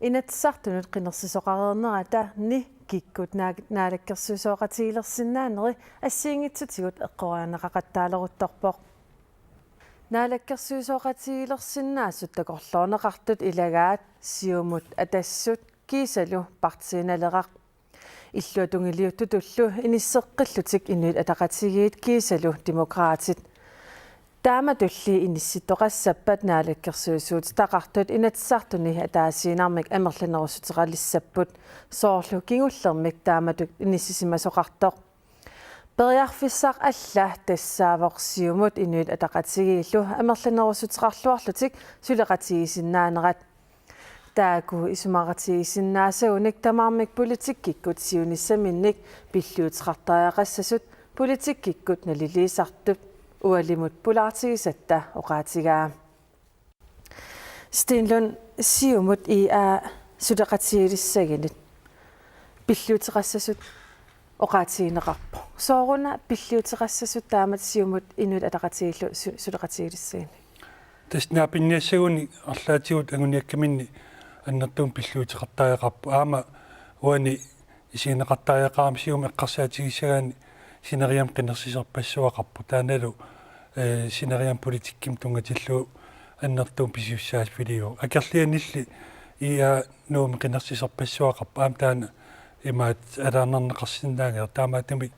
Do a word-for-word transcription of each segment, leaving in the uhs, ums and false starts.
Inatsisartunut qinersisoqareernerata ni kikkut naa-, naalakkersuisooqatigilersinnaaneri assigiinngitsutigut eqqoriarneqaqattaaleruttorpoq. Naalakkersuisooqatigilersinnaasut takorloorneqartut ilagaat Siumut Atassut kiisalu Partii Naleraq. Illuatungiliuttutullu inisseqqillutik Inuit Ataqatigiit kiisalu Demokraatit. Taamatulli inissittoqassappat naalakkersuisuutitaqartut Inatsisartuni ataasiinnarmik amerlanerussuteqalissapput, soorlu kingullermik taamatut inissisimasoqartoq. Periarfissaq alla tassaavoq Siumut Inuit Ataqatigiillu amerlanerussuteqarluarlutik suleqatigisinnaanerat. Taakku isumaqatigiissinnaasagunik tamarmik politikkikkut siunissaminnik pilliuteqartariaqassasut politikkikkut naliliisartut ualimut pulaartigisatta oqaatigaa. Sten Lund, Siumut I A suleqatigilissaginit pilliuteqassasut oqaatigineqarpoq. Sooruna pilliuteqassasut taamatut Siumut Inuit Ataqatigiillu su-, suleqatigilissaginik? Tassa naapinniassagunik arlaatigut anguniakkaminni annertuumik pilliuteqartariaqarpoq. Aamma uani isigineqartariaqarami Siumut eqqarsaatigissagaanni sineriammi qinersisorpassuaqarpoq. Taannalu, eh, sineriammi politikkimut tunngatillugu annertuumik pisussaaffiliuvoq. Akerlianilli I A Nuummi qinersisorpassuaqarpoq. Aamma taanna imaattoq alianarneqarsinnaanngilaq. Taamaattumik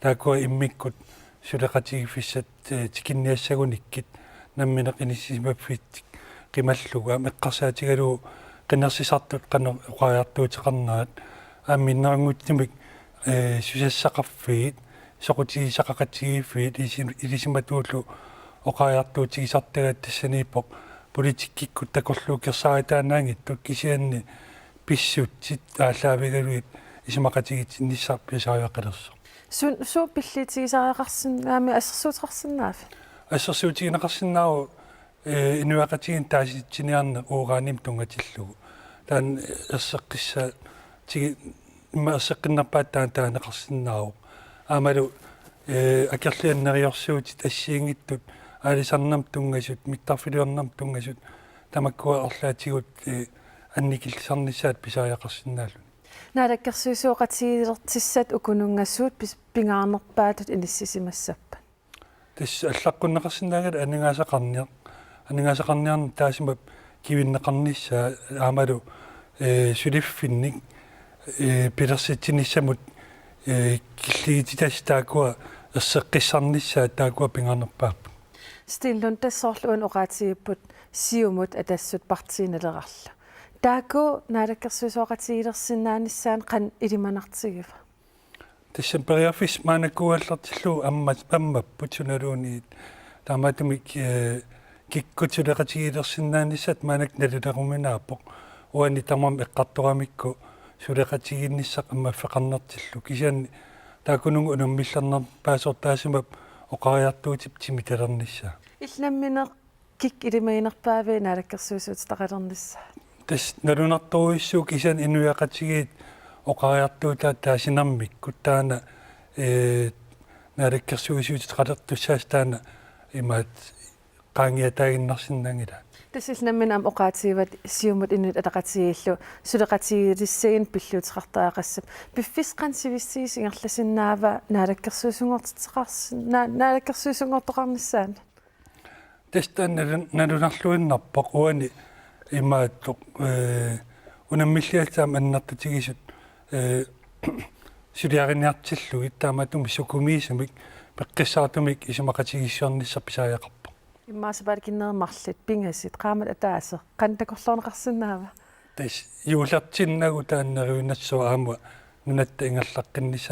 taakkua immikkut suleqatigiiffissat, eh, tikinniassagunikkit nammineq inissisimaffiit qimallugu aamma eqqarsaatigalugu qinersisartut qanoq oqariartuuteqarnerat aamma minnerunngitsumik, eh, susassaqarfiit, soqutigisaqaqatigiiffiit ilisi-, ilisimatuullu oqariartuutigisartagaat tassaniippoq politikkikkut takorluukkersaaritaannaanngitsut kisianni pissutsit aallaavigalugit isumaqatigiinnissaq pisariaqalersoq. Suut, suut pilliutigisariaqarsinnaavit, assersuuteqarsinnaavit? Assersuutigineqarsinnaavoq, eh, inuiaqatigiinni taasitsiniarneq uranimut tunngatillugu. Taanna erseqqissaa-, tigi-, immaqa erseqqinnerpaatut taanna taaneqarsinnaavoq. Aammalu, eh, akerlianik neriorsuutit assigiinngitsut aalisarnermut tunngasut, mittarfiliornermut tunngasut, tamakkua arlaatigut, eh, annikillisarnissaat pisariaqarsinnaalluni. Naalakkersuisooqatigilertissat ukununnga suut pis-, pingaarnerpaatut inissisimassappat? Tassa allaqqunneqarsinnaanngilaq aningaasaqarniar-, aningaasaqarniarneq taassuma kivinneqarnissaa aammalu, eh, suliffinnik, eh, pilersitsinissamut, eh, killigititassat taakkua erseqqissarnissaat taakkua pingaarnerpaapput. Sten Lund, tassa soorlu una oqaatigipput Siumut Atassut Partii Nalerarlu. Taakku naalakkersuisooqatigilersinnaanissaannut qanoq ilimanartigiva? Tassami periarfissat maannakkut uallertillugu amma-, ammapput sunaluunniit. Taamaattumik, eh, kikkut suleqatigilersinnaanissat maannakkut nalileruminaappoq. Uani tamarmik eqqartoramikku suleqatigiinnissaq ammaffeqarnertillugu. Kisianni taakkununnga unammillernerpaasoq taassuma oqariartuutip timitalernissaa. Illit nammineq kikkut ilimaginerpaavit naalakkersuisuutitaqalernissaat? Tassa nalunartorujussuuvoq kisianni inuiaqatigiit oqariartuutaat taasinarmikkut taanna, eh, naalakkersuisuutitaqalertussaasoq taanna imaattoq qaangiataaginnarsinnaanngilaat. Tassa illit nammineq aamma oqaatigivat Siumut Inuit Ataqatigiillu suleqatigilissaginik pilliuteqartariaqassapput. Piffissaq qanoq sivissutigisiuk ingerlasinnaava naalakkersuisunngortitseqars-, naa-, naalakkersuisunngortoqarnissaanut? Tassa taanna nalun-, nalunarluinnarpoq uani imaattoq, eh, unammilliassat aamma annertutigisut, eh, suliariniartillugit taamaattumik sukumiisumik peqqissaartumik isumaqatigiissusiornissaq pisariaqarpoq. Immaqa sapaatip akunneri marluk pingasut qaammat ataaseq qanoq takorloorneqarsinnaava? Tassa juullertinnagu taanna neriunassuaq aamma nunatta ingerlaqqinnissaa